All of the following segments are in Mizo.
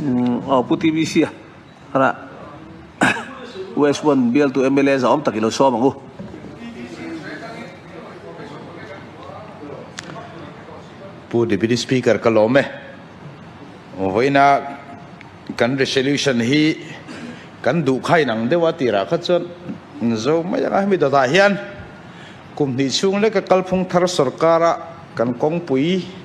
Aw Pu TBC a Hara West One bialtu mla zahawm tak i lo sawm ang u. Pu Deputy Speaker ka lawm e. Vawiina kan resolution hi kan duh kha inang deuh a tirah kha chuan zo mai anga hemi dawtah hian kum hnih chhung leka kalphung thar sorkara kan kawngpui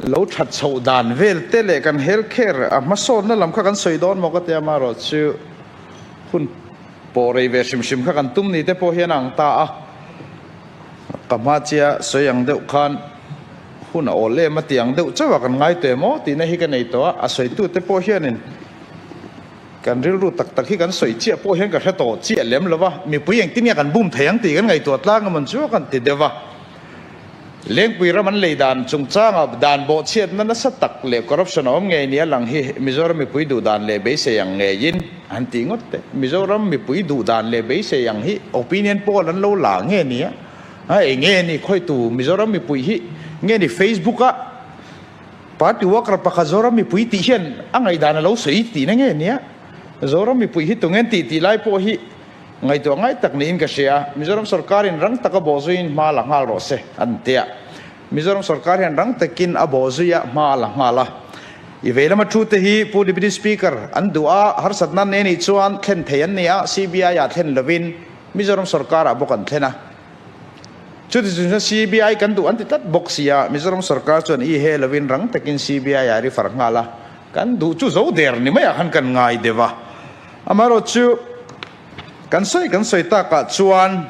Lo that chhoh dan vel te leh kan health care a hmasawnna lam kha kan sawi dawn maw ka tia amaherawh chu hun pawh rei ve hrim hrim kha kan tum ni te pawh hian a ang ta a, ka hma chia sawi ang deuh khan hun a awl em a tih ang deuh chauh a kan ngai teh maw tihna hi ka nei tawh a, a sawitu te pawh hianin kan rilru tak tak hi kan sawi chiah pawh hian ka hre tawh chiah lem lo va, mipui engtin nge kan bum thei ang tih kan ngaihtuah tlang emawn chu kan ti deuh va. Lengpui ram an lei dan chungchanga dan bawhchhiatna nasa tak leh corruption a awm ngei nia lang hi Mizoram mipui duh dan leh beisei ang ngeiin an tih ngawt teh. Mizoram mipui duh dan leh beisei ang hi opinion poll an lo la nge nia? A eng nge ni khawitu Mizoram mipui hi nge ni Facebook a party worker pakhat Zoram mipui tih hian a ngaihdan a lo sawi tihna nge nia? Zoram mipui hi tunge an tih tih lai pawh hi Ngaihtuah ngai tak niin ka hria. Mizoram sorkarin rang taka bawhzuiin hma la nghal rawh se, an ti a. Mizoram sorkar hian rang takin a bawhzui a, hma a la nghal a. I vei lama thu te hi Pu Deputy Speaker an duh a, harsatna ne nih chuan thlen thei an ni a, CBI ah thlen lovin Mizoram sorkarah bawk an thlen a. Chuti chung chuan CBI kan duh an ti tlat bawk si a, Mizoram sorkar chuan i he lovin rang takin CBI ah refer nghal a, kan duh chu zo der ni maiah khan kan ngai deuh a. Amaherawhchu, kan sawi kan sawi takah chuan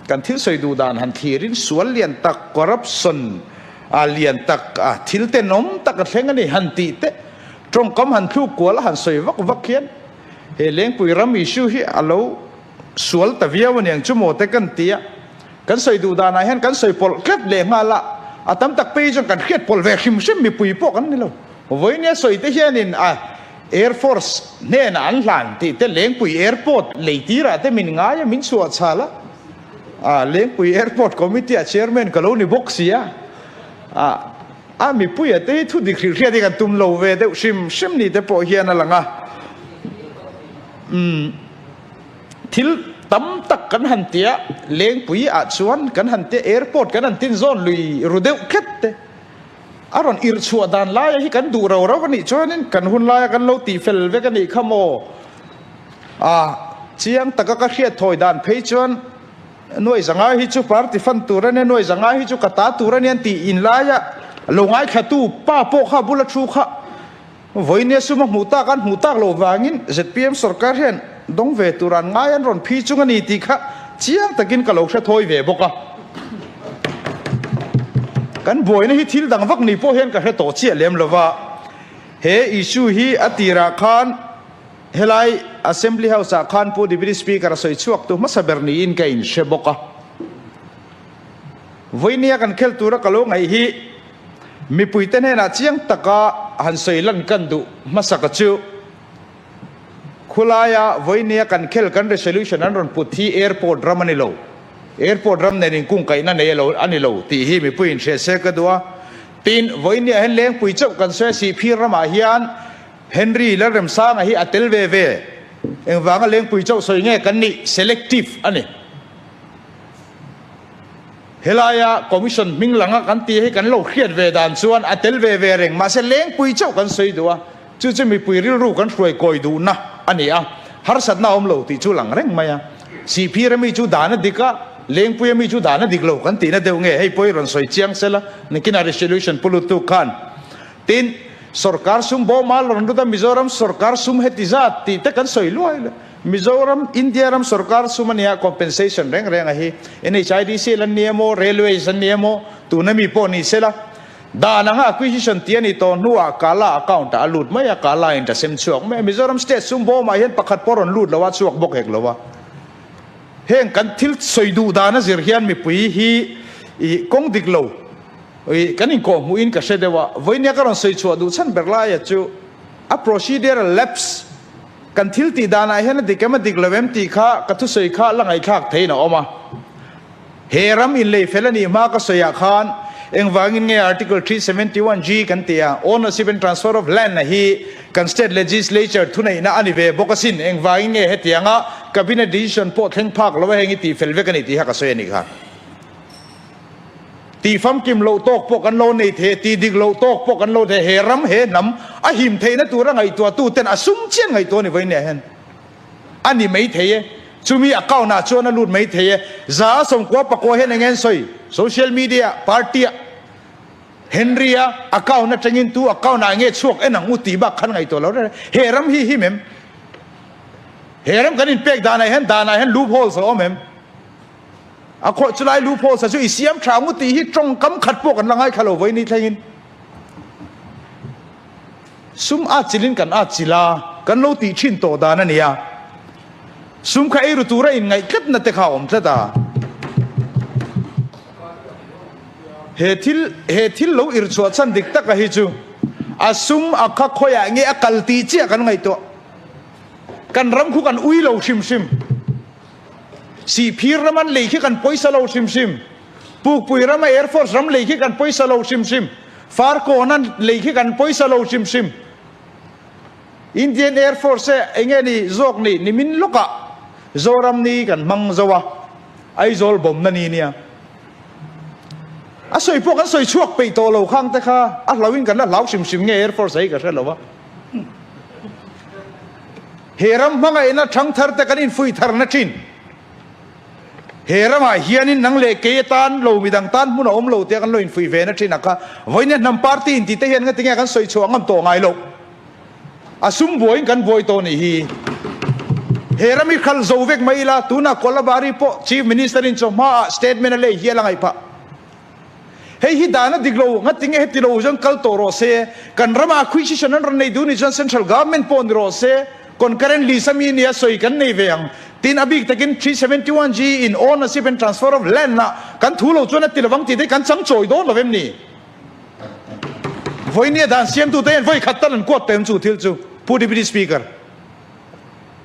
kan thil sawi duh dan han thlirin sual lian tak, corruption a lian tak, a thil tenawm tak a thleng a ni han tih te, tawngkam han thluk kual a han sawi vak vak hian he Lengpui ram issue hi a lo sual ta viau a niang chu maw te kan ti a. Kan sawi duh danah hian kan sawi pawlh tlat leh nghal a, a tam tak phei chuan kan hriat pawlh ve hrim hrim mipui pawh kan ni lo. Vawinia sawi te hianin a Air Force hnenah an hlan tih te Lengpui Airport lei tirah te min ngai a, min chhuah chhal a. A Lengpui Airport Committee ah Chairman ka lo ni bawk si a. A a mipuia te hi thu dik hrilh hriat hi kan tum lo ve deuh hrim hrim ni te pawh hian a lang a. Umm thil tam tak kan han tia Lengpui ah chuan kan han tia Airport kan han tin zawn lui ru deuh khet te. A rawn irh chhuah dan laia hi kan duh rau rau a nih chuanin kan hun laia kan lo tih fel vek a nih kha maw? A chiang taka ka hriat thawi dan phei chuan nuai zanga hi chu party fan tur a nia, nuai zanga hi chu ka ta tur a nia an tih in laia lo ngaithlatu pa pawh kha bula thu kha vawinia sum a hmuh tak an hmuh tak loh vangin zpm sorkar hian dawng ve tur an ngai an rawn phi chung a ni tih kha chiang takin ka lo hre thawi ve bawk a. Kan buaina hi thil dang vak ni pawh hian ka hre tawh chiah lem lo va, he issue hi a tirah khan helai Assembly House ah khan Pu Deputy Speaker a sawi chhuak tu hmasa ber niin ka inhre bawk a. Vawinia kan khel tura ka lo ngaih hi mipuite hnenah chiang taka han sawi lan kan duh hmasaka chu khulaia vawinia kan khel kan resolution an rawn put hi airport ram a ni lo. Airport ram nen inkungkaihna nei alo a ni lo tih hi mipui inhriat se ka duh a. Tin, vawiinniah hian Lengpui chauh kan sawi a, Sihphir ramah hian Henry Lalremsanga hi a tel ve ve. Engvanga Lengpui chauh sawi nge kan nih? Selective a ni. Helaia Commission hming langa kan tih hi kan lo hriat ve dan chuan a tel ve ve reng. Mahse Lengpui chauh kan sawi duh a, chu chu mipui rilru kan hruai kawi duhna a ni a, harsatna a awm lo tih chu lang reng mai a. Sihphir ami chu dan a dik a, Lengpui ami chu dan a dik lo kan tihna deuh nge? Hei pawh i rawn sawi chiang sela, nakinah resolution pu lutuk khan. Tin, sorkar sum bawma rawn lut a, Mizoram sorkar sum heti zat tih te kan sawi luai le. Mizoram, India ram sorkar sum a nia, compensation reng reng a hi. NHIDC an ni emaw, Railways an ni emaw, tuna mi pawh ni sela. Dan anga acquisition tih a nih tawh hnuah Kala account ah a lut mai a, Kala in ta sem chhuak mai a. Mizoram state sum bawmah hian pakhat pawh rawn lut lo a, chhuak bawk hek lo a. Heng kan thil sawi duh dan a zir hian mipui hi i kawng dik lo i kan inkawh hmuhin ka hre deuh a. Vawinia ka rawn sawi chhuah duh chhan ber laia chu a procedural lapse kan thil tih danah hian a dik em a dik lo em tih kha ka thusawi kha la ngaihthlak theiin a awm a. He ram inlei fel a nih hma ka sawiah khan Engvangin nge Article 371 G kan tih a, Ownership and Transfer of Land a hi kan State Legislature thuneihna a ni ve bawk asin. Engvangin nge hetianga Cabinet decision pawh thleng phak lo a heng i tih fel vek a ni tih kha ka sawi a nih kha. Tih famkim loh tawk pawh kan lo nei thei a, tih dik loh tawk pawh kan lo thei a, he ram, he hnam a him theihna tura ngaihtuahtuten a sum chian ngaihtuah a ni vawiin nia hian. A ni mai thei e. Chumi account ah chuan a lut mai thei e. 194 hian eng nge an sawi? Social media ah, party ah, Henry a account atangin tu account ah nge chhuak en ang u tih bak khan ngaihtuah lo reng reng. He ram hi him em? He ram kan inpek danah hian danah hian loop holes a awm em? A khawih chulai loop holes a chu i siam tha ang u tih hi tawngkam khat pawh kan la ngaithla lo vawiin ni thlengin. Sum a chilin kan a chil a, kan lo tih thin tawh dan a ni a. Sum kha eiru tura inngaih tlatna te kha a awm tlat a. He thil he thil lo irchhuah chhan dik taka hi chu a sum a kha khawiah nge a kal tih chiah kan ngaihtuah. Kan ram khu kan ui lo hrim hrim. Sihphir ram an lei khi kan pawisa lo hrim hrim. Pukpui rama Air Force ram lei khi kan pawisa lo hrim hrim. Farkawn an lei khi kan pawisa lo hrim hrim. Indian Air Force e enge ni zawk ni nimin lawkah Zoram ni kan hmang zo a, Aizawl bawmna ni nia. A sawi pawh kan sawi chhuak peih tawh lo khang te kha a hlauhin kan la hlau hrim hrim nge Air Force hi ka hre lo a. He ram hmangaihna thangthar te kan infuih tharna thin. He ramah hianin nang leh kei atan lo midang tan hmun a awm lo tia kan lo infuih ve na thin a kha. Vawiin hnam party inti te hian ngatinge kan sawi chhuah ngam tawh ngai loh. A sum buaiin kan buai tawh nih hi. He ram hi khal zo vek mai ila, tunah Kolabari pawh Chief Minister in chawhmaah statement a lei hial a ngaih phah. Hei hi dan a dik lo, ngatinge heti lo chuan kal tawh rawh se, kan ramah acquisition an rawn nei duh nih chuan central government pawh ni rawh se, concurrent list ami nia sawi kan nei ve ang. Tin, a bik takin 371 G in ownership and transfer of land ah kan thu lo chuan a ti lovang tih te kan chang chawi dawn lo em ni? Vawinia dan siamtute hian vawi khat tal an kuat pem chu thil chu, Pu Deputy Speaker.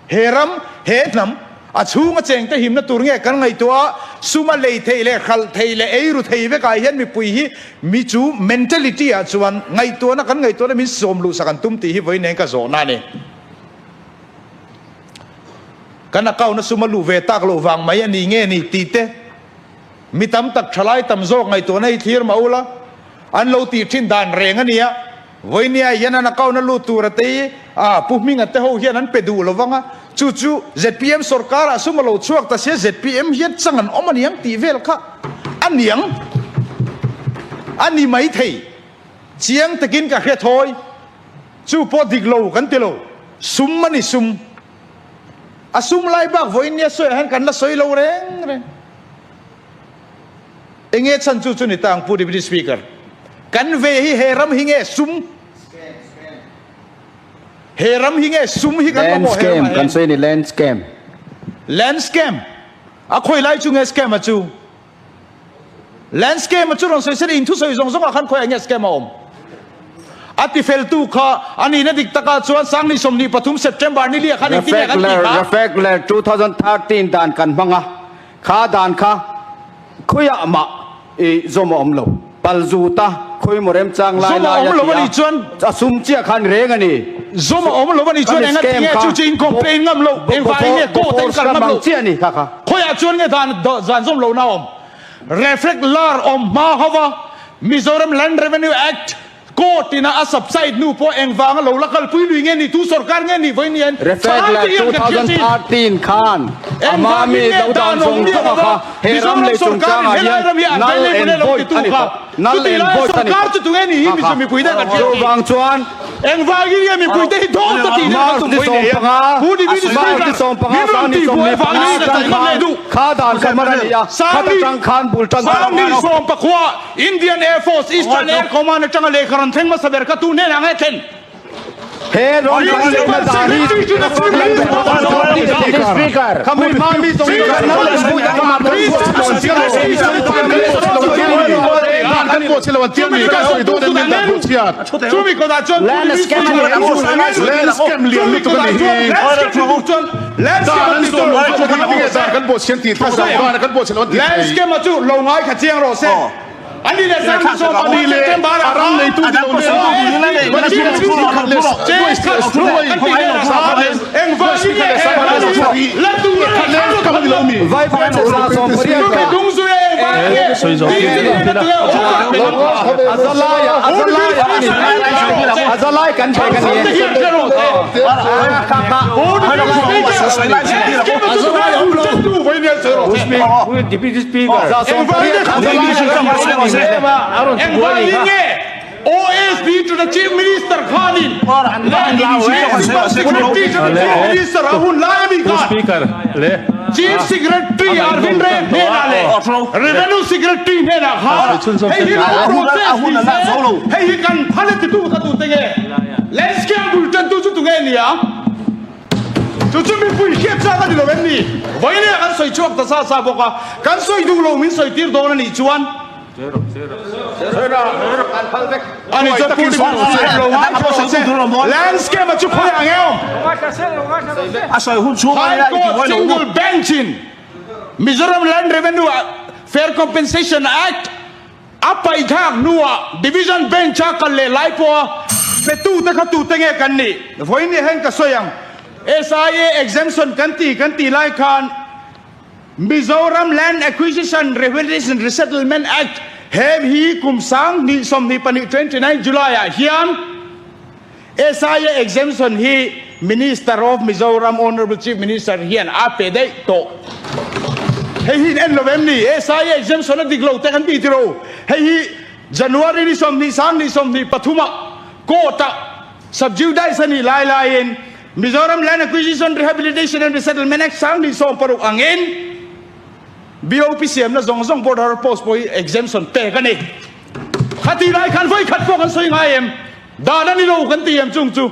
He ram, he hnam, a chhunga chengte himna tur nge kan ngaihtuah a, suma lei theih leh hralh theih leh eiru thei vekah hian mipui hi mi chu mentality ah chuan ngaihtuahna kan ngaihtuahna min sawm luhsak an tum tih hi vawiin nen ka zawhna a ni. Kan account a suma luh ve tak loh vang mai a ni nge ni tih te mi tam tak thalai tam zawk ngaihtuahna hi thlir mah ula, an lo tih thin dan reng a nia. Vawinia hian an account a lut tur a tei a, Pu Hminga te ho hian an pe duh lo vang a, chu chu zpm sorkar ah sum a lo chhuak ta sia zpm hian chang an awm aniang tih vel kha a niang a ni mai thei. Chiang takin ka hre thawi, chu pawh dik lo kan ti lo, sum a ni sum. A sum lai bak vawinia sawiah hian kan la sawi lo reng reng. Enge chhan chu chu ni ta ang Pu Deputy Speaker? Kan ve hi he ram hi nge sum? He ram hi nge sum hi kan Land mamawh he scam ramah kan hian? sawi a ni land scam. Land scam? A khawi lai chu nge scam a chu? Land scam a chu rawn sawi se in thusawi zawng zawngah khan khawiah nge scam a awm? A tifeltu kha a nihna dik takah chuan Sangni 23 September ni liah khan engtin nge kan tih Refek kha? Refek ler 2013 dan kan hmang a. Kha dan kha khawiah mah i zawm a awm lo. Pal zut a, khawi maw remchang lai Zawm a lai awm a lo ti a a, nih chuan a sum chiah khan reng a ni. Zawm a awm lo a nih chuan Khami enga scam tinge kha chu chu in complain ngam lo, engvangin nge court a in Bofors kal ram ngam ang lo? chiah a ni kha kha. Khawiah chuan nge dan dan zawm lohna a awm? Reflect lar awm hma hova Mizoram Land Revenue Act Court ina a subside hnu pawh engvanga lo la kalpui lui nge ni, tu sorkar nge ni vawiin hian Reflect thalai te hian kan hriat 2013 chin. khan a hma mi Engvangin nge lo dan dan awm zawng miah zawng a lova kha he ram Mizoram lei sorkarin chungchangah helai hian ram hi null available and e lo void titu a ni kha tawh. Null chutih and laia void a ni sorkar tawh. chu tunge ni hi Kha Mizo kha. mipui te kan hriat chin. Chuvang chuan Engvangin nge mipuite hi dawt ta tih March kan tum ni vawiin sawm hian panga, Pu Deputy March Speaker ni 15 min rawn Sangni tih buai 25 vangin ka atang chai ngam leh khan duh. kha dan kha hman a ni a, khata Sangni tang khan bul tan ta Sangni sawmpakua Indian Air Force Eastern Air Command atanga lehkha rawn thleng hmasa ber kha tu hnenah nge thlen? He rawn Principal dan hi Secretary to the Chief Minister Khamui hma mi zawng Chumi kawtah chuan Land scam a chu lo ngai kha chiang rawh se. Ani leh a ram neitu ni lo Engvangin nge OSD to the Chief Minister khanin Principal Secretary to the Chief Minister a hun lai ami khan Chief Secretary Arvind Ray hnenah leh Revenue Secretary hnenah khan hei hi lo process ni se hei hi kan phal e titu kha tute nge Landscape bul tantu chu tunge nia? Chu chu mipui hriat chak a ni lo em ni? Vawiin kan sawi chhuak ta sa sa bawk a, kan sawi duh lo min sawi tir dawn a nih chuan ani chuan Pu Landscape a chu khawi ang e awm? High Court Single Bench in Mizoram Land Revenue Fair Compensation Act A paihthlak hnuah Division Bench-a kal leh lai pawha petute kha tute nge kan nih? Vawiin nih hian ka sawi ang. SIA exemption kan ti kan tih lai khan Mizoram Land Acquisition Rehabilitation Resettlement Act he hi kum 2024 29 July-ah hian SIA exemption hi Minister of Mizoram Honourable Chief Minister hian a pe daih tawh. Hei hi in en lo em ni? SIA exemption a dik lo te kan ti tiro. Hei hi January ni 20 sang ni 23 ah court ah subjudice a nih lai laiin Mizoram Land Acquisition Rehabilitation and Resettlement Act sang ni 16 angin BOP siamna zawng zawng border post pawh hi exemption pek a ni. Khati lai khan vawi khat pawh kan sawi ngai em? Dan a ni lo kan ti em chung chu?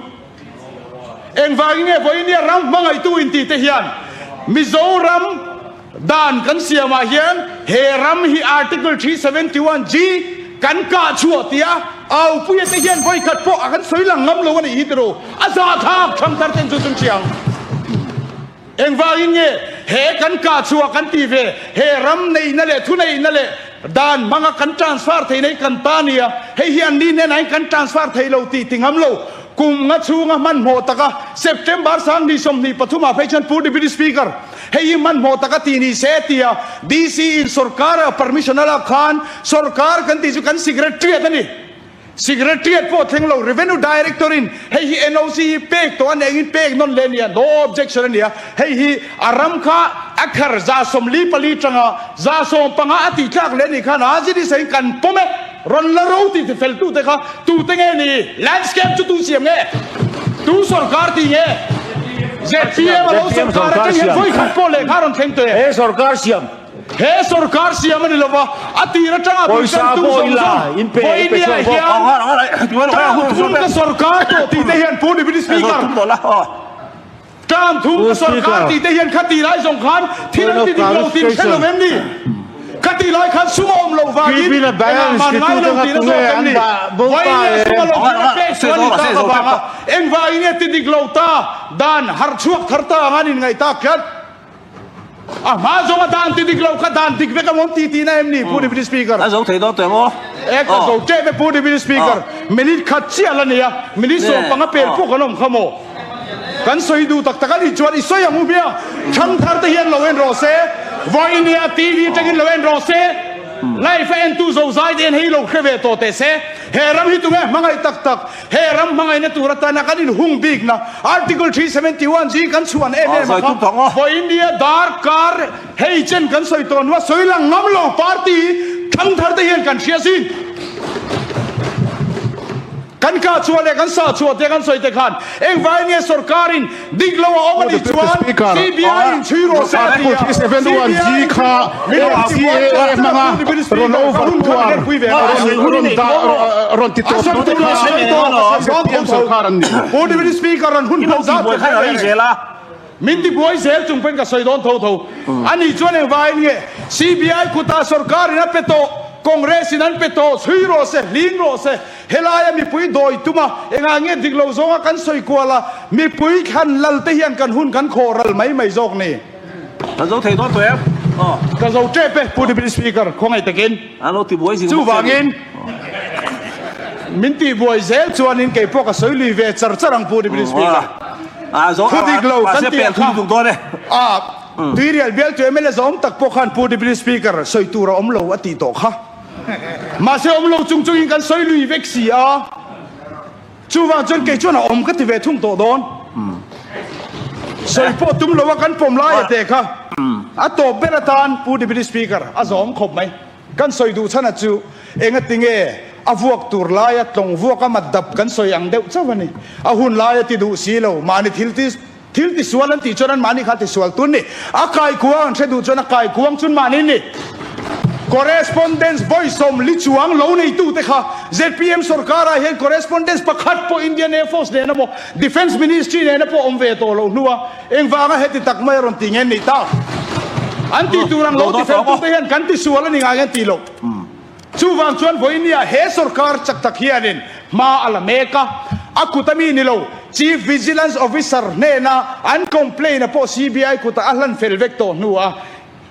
Engvangin nge vawinia ram hmangaihtu inti te hian Mizoram dan kan siamah hian he ram hi Article 371 G kan kah chhuah tia aupuia te hian vawikhat pawh a kan sawi lang ngam lo a nih hi tiraw? A zahthlak thangthar ten chu chun thiang. Engvangin nge he kan kah chhuah kan tih ve? He ram neihna leh thuneihna leh dan hmanga kan transfer theihna hi kan ta nia, hei hi anni hnenah kan transfer thei lo tih ti ngam lo. Kum nga chhunga hmanhmawh taka September 2023 ah phei chuan Pu Deputy Speaker, hei hi hmanhmawh taka tih ni se tia DC in sorkar a permission a lak khan sorkar kan tih chu kan secretariat a ni. Secretariat pawh thleng lo, Revenue Director in hei hi NOC hi pek tawh a ni engin pek nawn leh a nia, no objection a nia, hei hi a ram kha a kher 44 tanga 15 a tih tlak leh a nih khan a zin isain kan pawm e, rawn la ro tih tifel tu te kha tu te nge ni? Landscape chu tu siam nge? Tu sorkar tih nge? ZPM a lo sorkar atang hian vawi khat pawh lehkha rawn thleng tawh e. He sorkar siam. He sorkar siam a ni lova, a tir atanga bultantu zawng zawng vawinia hian term thum ka sorkar tawh tih te hian Pu Deputy Speaker, term thum ka sorkar tih te hian khati lai zawng khan thil an ti dik lo tih hre lo em ni? Khati lai khan sum a awm loh vangin engah man ngai lo tih na zawk em ni? Vawinia sum a lo kir a pek chu a ni tak avanga engvangin nge ti dik lo ta dan harh chhuak thar ta anga an inngaih tak tlat? A hma zawnga dan ti dik lo kha dan dik vek a awm ti tihna em ni Pu Deputy Speaker? A zo thei dawn teh maw? E ka zo tep e Pu Deputy Speaker. Minute khat chiah la nia, minute 15 pel pawh kan awm kha maw? Kan sawi duh tak tak a nih chuan i sawi ang u hmia, thangthar te hian lo en rawh se, vawinia TV atangin lo en rawh se, live a entu zozai te hian hei lo hre ve tawh teh se, he ram hi tunge hmangaih tak tak He ram hmangaihna tur atana kan inhung bikna Article 371 zing kan chhuan em em a kha vawiin darkar hei chen kan sawi tawh hnua sawi lang ngam lo party thangthar te hian kan hria zing. Kan kah chhuah leh kan sah chhuah te kan sawi te khan engvangin nge sorkarin dik lo a awm a nih chuan CBI in chhui rawh se a ti a, CBI in Pu Deputy Speaker rawn hun pawh zat min ti buai zel chung pawhin ka sawi dawn tho tho a nih chuan engvangin nge CBI kutah sorkarin a pe tawh Congress in an pe tawh chhui rawh se hling rawh se Helaia mipui dawi tuma engah nge dik lo zawnga kan sawi kual a, mipui thlan lal te hian kan hun kan khawh ral mai mai zawk ni. Kan zo thei dawn tawh em? Ka zo tep e, Pu Deputy Speaker, khawngaih takin. Chuvangin, min tihbuai zel chuanin kei pawh ka sawi lui ve char char ang, Pu Deputy Speaker. Thu dik lo kan tih ang kha. Tuirial bialtu mla zawm tak pawh khan Pu Deputy Speaker sawi tur a awm lo a tih tawh kha. Mahse awm lo chung chungin kan sawi lui vek si a. Chuvang chuan kei chuan a awm ka ti ve thung tawh dawn. Sawi pawh tum lo a kan pawm lai a te kha a tawp ber atan Pu Deputy Speaker a zawm khawp mai. Kan sawi duh chhan a chu engati nge a vuak tur laia tlawng vuak a mat dap kan sawi ang deuh chauh a ni. A hun laia ti duh si lo mahni thil ti Thil tisual an tih chuan anmahni kha tisual tun ni. A kaikuang an hre duh chuan a kaikuang chun mahni ni. Correspondence vawisawm li chuang lo neitute kha zpm sorkarah hian correspondence pakhat pawh Indian Air Force nena maw Defence Ministry nena pawh awm ve tawh loh hnua engvanga heti tak mai a rawn ti nge ni ta? An tih tur ang lo tifeltute hian kan tisual a ni ngai an tih loh. Chuvang chuan vawinia he sorkar chak tak hianin hma a la mek a, a kut a mi ni lo, Chief Vigilance Officer hnena an complaint a pawh CBI kutah a hlan fel vek tawh hnua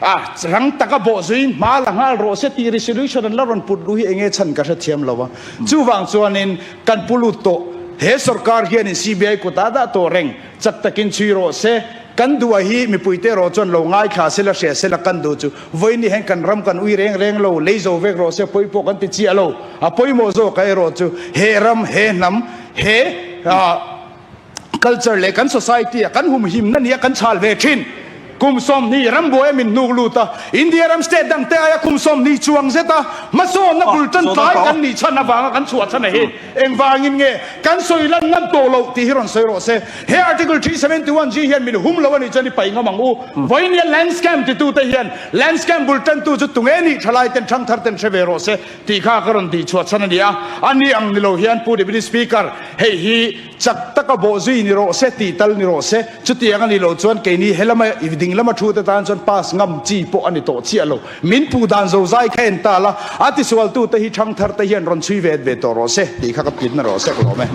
a rang taka bawh zuiin hma la nghal rawh se tih resolution an la rawn put luh hi enge chhan ka hrethiam lo a. Chuvang chuanin kan pu lut tawh he sorkar hianin CBI kutah a dah tawh reng, chak takin chhui rawh se. Kan duh a hi mipuite erawh chuan lo ngaithla sela hria sela kan duh chu vawiin hian kan ram kan ui reng reng lo, lei zo vek rawh se pawi pawh kan ti chiah lo. A pawimawh zawk a erawh chu he ram, he hnam, he culture leh kan society a kan humhimna nia kan chhal ve thin. Kum 20 rambuai a min hnuk lut a, India ram state dangte aia kum 20 chuang zet a hmasawnna bul tan tlai kan nih chhan avanga kan chhuah chhan a hi. Engvangin nge kan sawi lan ngam tawh loh tih hi rawn sawi rawh se. He Article 371 G hian min hum lo a nih chuan i paih ngam ang u. Vawinia land scam titute hian land scam bul tantu chu tunge nih thalai ten thangthar ten hre ve rawh se tih kha ka rawn tih chhuah chhan a ni a. A ni ang ni lo hian Pu Deputy Speaker, hei hi chak taka bawh zui ni rawh se tih tal ni rawh se. Chutiang a nih loh chuan keini helama i ding lama thu te tan chuan pass ngam chi pawh a ni tawh chiah lo. Min puh dan zozai kha en ta la, a tisualtute hi thangthar te hian rawn chhui ve ve tawh rawh se tih kha ka pitna rawh sek lawm e.